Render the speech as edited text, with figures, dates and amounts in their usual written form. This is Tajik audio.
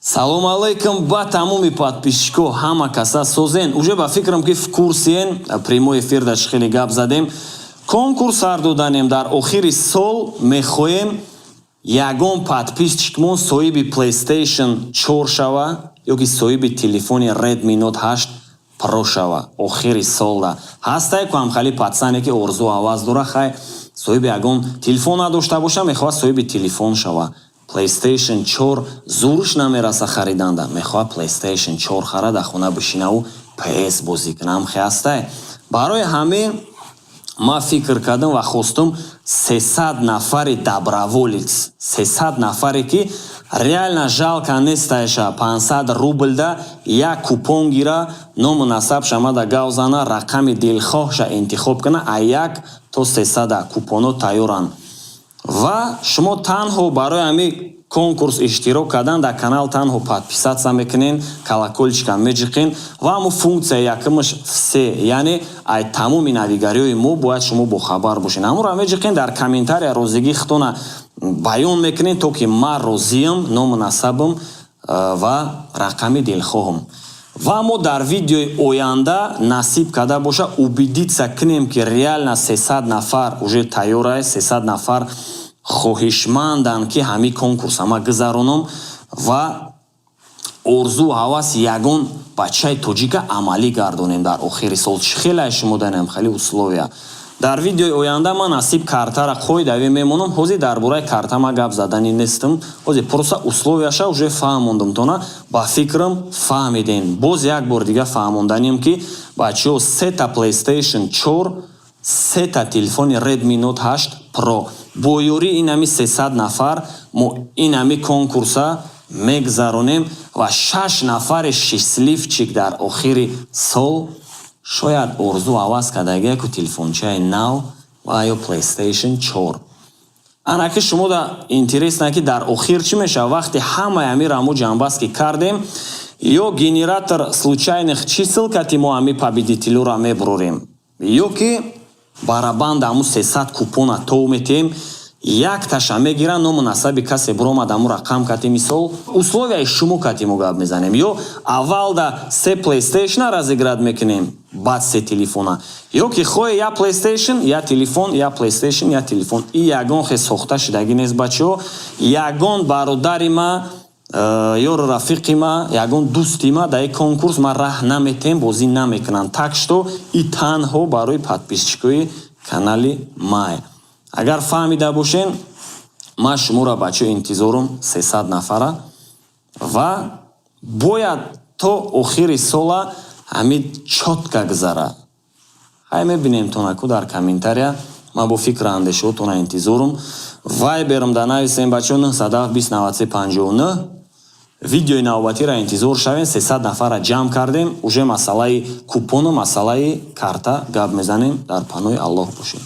Салом алейкум ба тамоми подписчико, ҳама каса созен. Уже ба фикрам, ки в курсиен, прямой эфир да хеле гап задем. Конкурс сар доданем, дар охири сол мехоҳем ягон подписчикмон соҳиби PlayStation 4 шава ё ки соҳиби телефони Redmi Note 8 Pro шава охири солда. Ҳастай ку ҳамхали пацане, ки орзу ҳавас дора, хай, соҳиби ягон телефон надошта боша, мехоҳад соҳиби телефон шава. PlayStation 4 зурш намераса хариданда, мехоҳад PlayStation 4 хара, дар хона бишинаву PS бозӣ кунам. Ҳамхе ҳастай. Барои ҳамин ман фикр кардам ва хостум 300 нафари доброволец, 300 нафаре, ки реально жалко нестаеша 500 рублда як купон гира, ному насаб шамада гав зана, рақами дилхоҳша интихоб куна, а як то 300 купонҳо тайёранд. Ва шумо танҳо барои ҳамин конкурс иштирок кардан дар канал танҳо подписаться мекунен, колокольчика меҷиқен ва ҳамун функсия якумаш «все», яъне ай тамоми навигариҳои мо бояд шумо бохабар бошен. Ҳамонро меҷиқен, дар комментария розигии худтона баён мекунен, то ки ман розиам, ному насабам ва рақами дилхоҳам. Ва мо дар видеои оянда, насиб карда боша, убедиться кунем, ки реально 300 нафар уже тайёрае, 300 нафар хоҳишманданд, ки ҳамин конкурса ма гузаронам ва орзу ҳавас ягон бачаи тоҷика амалӣ гардонем дар охири сол. Чӣ хелае шумо данем хеле условия? Дар видеои оянда ман насиб картара қоидави мемонам. Ҳозир дар бораи карта ма гап заданӣ нестам. Ҳозир просто условияша уже фаҳмондам тона, ба фикрам, фаҳмидем. Боз як бор дига фаҳмонданем, ки, бачаҳо, сета PlayStation 4, сета телефони Redmi Note 8 Pro бо ёрии инами 300 нафар мо инами конкурса мегзаронем ва шаш нафари счастливчик дар охири сол шояд орзу ҳавас кардагия ку телефончаи нав ва ё PlayStation 4. Ана ки шумо да интересно, ки дар охир чӣ мешавад, вақте ҳамаи амира мо ҷамъбаст ки кардем, ё генератор случайных чисел кати мо ҳами победителёро мебурорем, ё ки барабанда ҳамун 300 купона тов метиҳем, якташа мегиранд, ному насаби касе буромад, ҳамун рақам кати, мисол, условияи шумо кати мо гап мезанем, ё аввалда се PlayStation разыграть мекунем, баъд се телефона, ё ки хоҳе я PlayStation, я телефон, я PlayStation, я телефон. И ягон хе сохта шудагӣ нест, бачаҳо. Ягон бародари ма, ёру рафиқи ма, ягон дӯсти ма дар ин конкурс ма раҳ наметем, бозӣ намекунанд. Так что и танҳо барои подписчикои канали май. Агар фаҳмида бошен, ман шуморо, бачаҳо, интизорум, 300 нафара, ва бояд то охири сола ҳамин чётко гузара. Ҳай, мебинем тонаку дар комментария. Ман бо фикру андешаҳотона интизорум. Вайберам да нависем, бачаҳо, 907 20 93 59. Видеои навбатиро интизор шавем. 300 нафарра ҷамъ кардем, уже масъалаи купону масъалаи карта гап мезанем. Дар паноҳи Аллоҳ бошем.